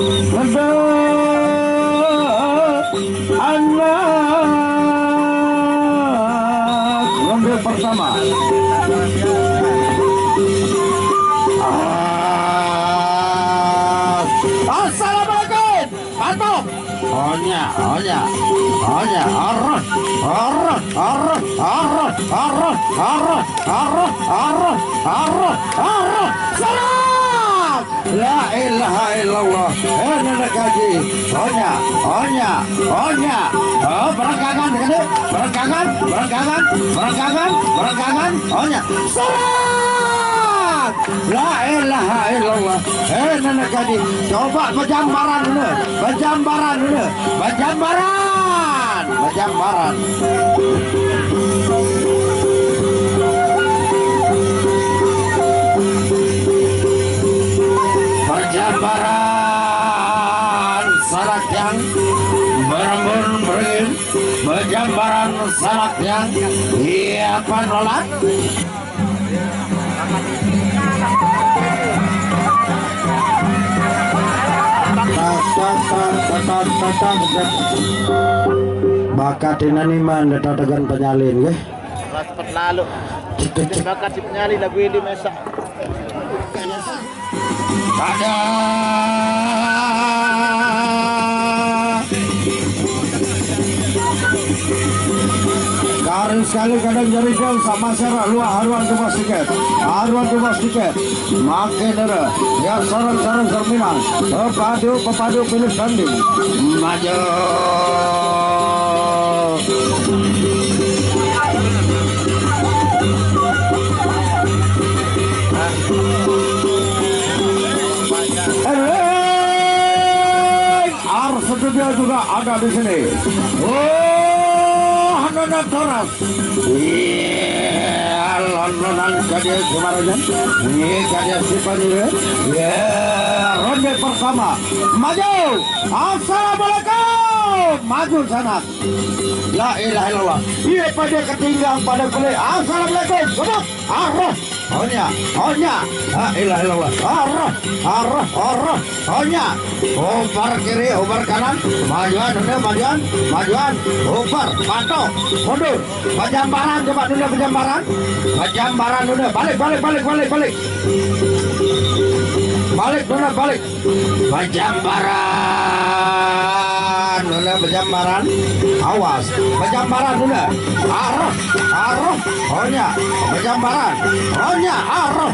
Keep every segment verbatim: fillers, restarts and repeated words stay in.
Ada anak ronde pertama. Ah, assalamualaikum, Patok. Onya, onya, onya, arah, arah, arah, arah, arah, arah, arah, arah, arah, arah, salam. La ilaha illallah. Eh, nenek kaji. Onya, onya, onya. Oh, berangkangan, kene. Berangkangan, berangkangan, berangkangan, berangkangan. Onya. Salam. La ilaha illallah. Eh, nenek kaji. Coba pejambaran dulu. Pejambaran dulu. Pejambaran. Pejambaran. Pejambaran salak yang berembun beringin. Pejambaran salak yang iya panolak. Tak, tak, tak, tak, tak, tak, tak. Bakat inani man, data tegan penyalin, nggih. Cepet lalu. Cek, cek, cek. Bakat si penyalin lagu ini, mesa. Ada. Kari sekali kadang jari jauh sama serak luar haruan ke bos tiket. Haruan ke bos tiket. Makin ada. Ya, sarang-sarang terminal. Pepadu, pepadu pilih tanding. Maju. Eleng Arsetudio juga ada di sini. Oh, Nona Toras. Iya, londonan kadia Sumarajan. Iya, kadia Sipanire. Iya, ronde pertama. Maju. Assalamualaikum. Maju sana. La ilaha illallah. Iya, pada ketinggang pada kulit. Assalamualaikum. Gebuk. Arah. Onya. Onya. La ilaha illallah. Arah. Arah. Arah. Onya. Oper kiri, oper kanan. Majuan, udah majuan. Majuan. Oper. Patok. Mundur. Pejambaran, coba dulu pejambaran. Pejambaran dulu. Balik, balik, balik, balik, balik. Balik dulu, balik. Pejambaran, nona pejambaran. Awas, pejambaran nona. Arah, arah, onya, pejambaran. Onya, arah.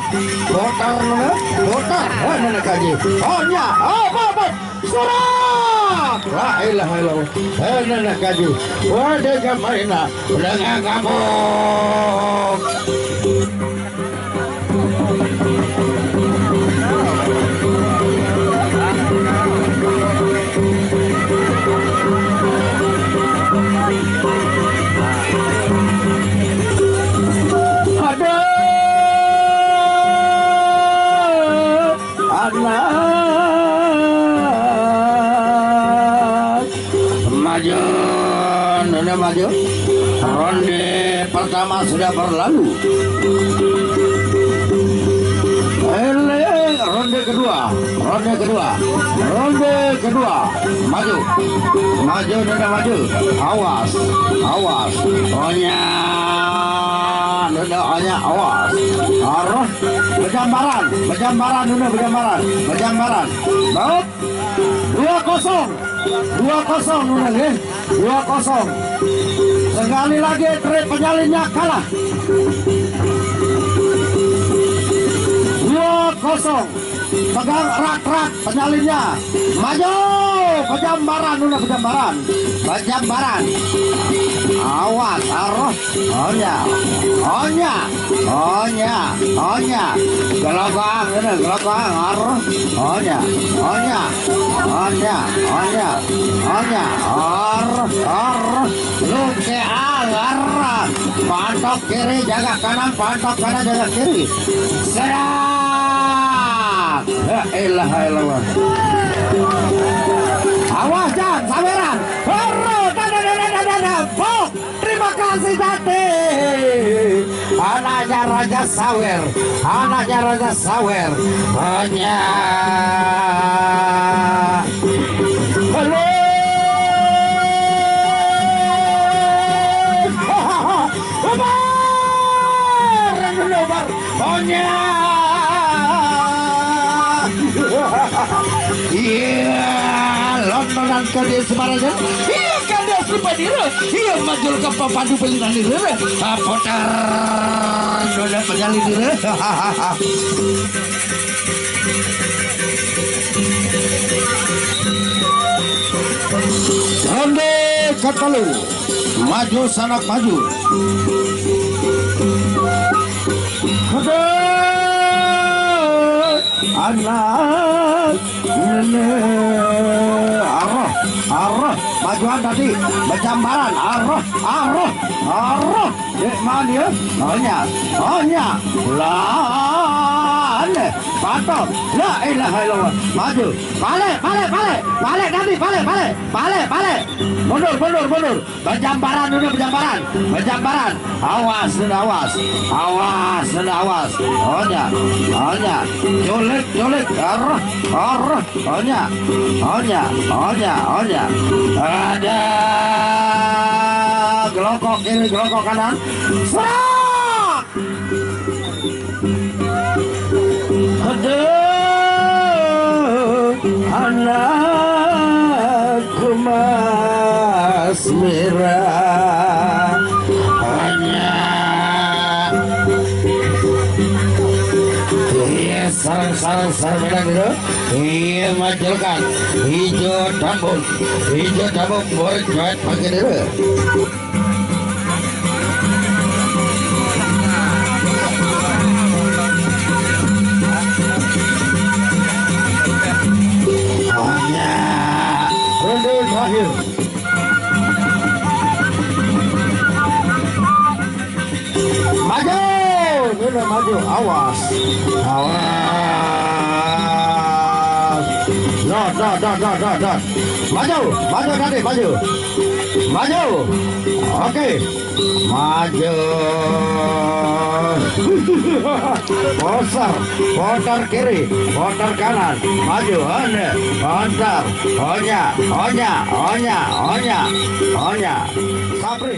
Putar nona, putar. Eh, nona kaji. Onya, oh, babat. Surak. La ilaha illallah. Eh, nona kaji. Wadah jamaina. Udah nggak kamu. Ada anak. Maju, nona maju. Ronde pertama sudah berlalu. Eleng, ronde kedua, ronde kedua, ronde kedua. Maju, maju, nona maju. Awas, awas. Onya, nona onya, awas. Arah, pejambaran, pejambaran, nona pejambaran, pejambaran. Baut. Dua kosong. Dua kosong, nona, nggih. Dua kosong. Sekali lagi, trip penyalinnya kalah. Dua kosong. Pegang erat-erat penyalinnya. Maju. Pejambaran, nona, pejambaran. Pejambaran. Awas, arah. Onya, onya, onya, onya. Gelabang, ini gelabang. Ar, onya, onya, onya, onya, onya. Ar, ar. Luke alar. Pantok kiri, jaga kanan. Pantok kanan, jaga kiri. Serak. La ilaha illallah. Awas, Jan, saweran. Horo, dada, dada, dada, dada. Pok. Terima kasih, Tati. Anaknya Raja Sawer. Anaknya Raja Sawer. Hanya. Iya, lontonan Kades Semarajan. Iya, Kades Supadira. Iya, majul ke papadu pelinan dira. Ah, putar. Sudah pedali dira. Ronde katalu. Maju sanak maju. Aduh, anak nenek. Arah, arah. Majuan tadi. Berjambaran. Arah, arah, arah. Dek mana dia? Onya, onya. Lah, aneh. Patah. La ilaha illallah. Maju. Balik, balik, balik. Balik, Nabi, balik, balik. Balik, balik. Mundur, mundur, mundur. Berjambaran dulu, berjambaran. Berjambaran. Awas, dulu, awas. Awas, dulu, awas. Onya, onya. Culik, culik. Arah, arah. Onya, onya, onya, onya. Ada gelokok kiri, gelokok kanan. Serak! Aduh, anakku Mas Merah. Hanya. Iya, sarang, sarang, sarang, sarang, gitu. Iya, majelkan. Hijau tambun. Hijau tambun, borek, joet, pakai dulu. Hanya. Ronde terakhir. Maju, ini maju, awas, awas. Dot, dot, dot, dot, dot, dot. Maju, maju tadi, maju. Maju. Oke. Maju. Putar, putar kiri, putar kanan. Maju, ane, putar. Onya, onya, onya, onya, onya. Sapri.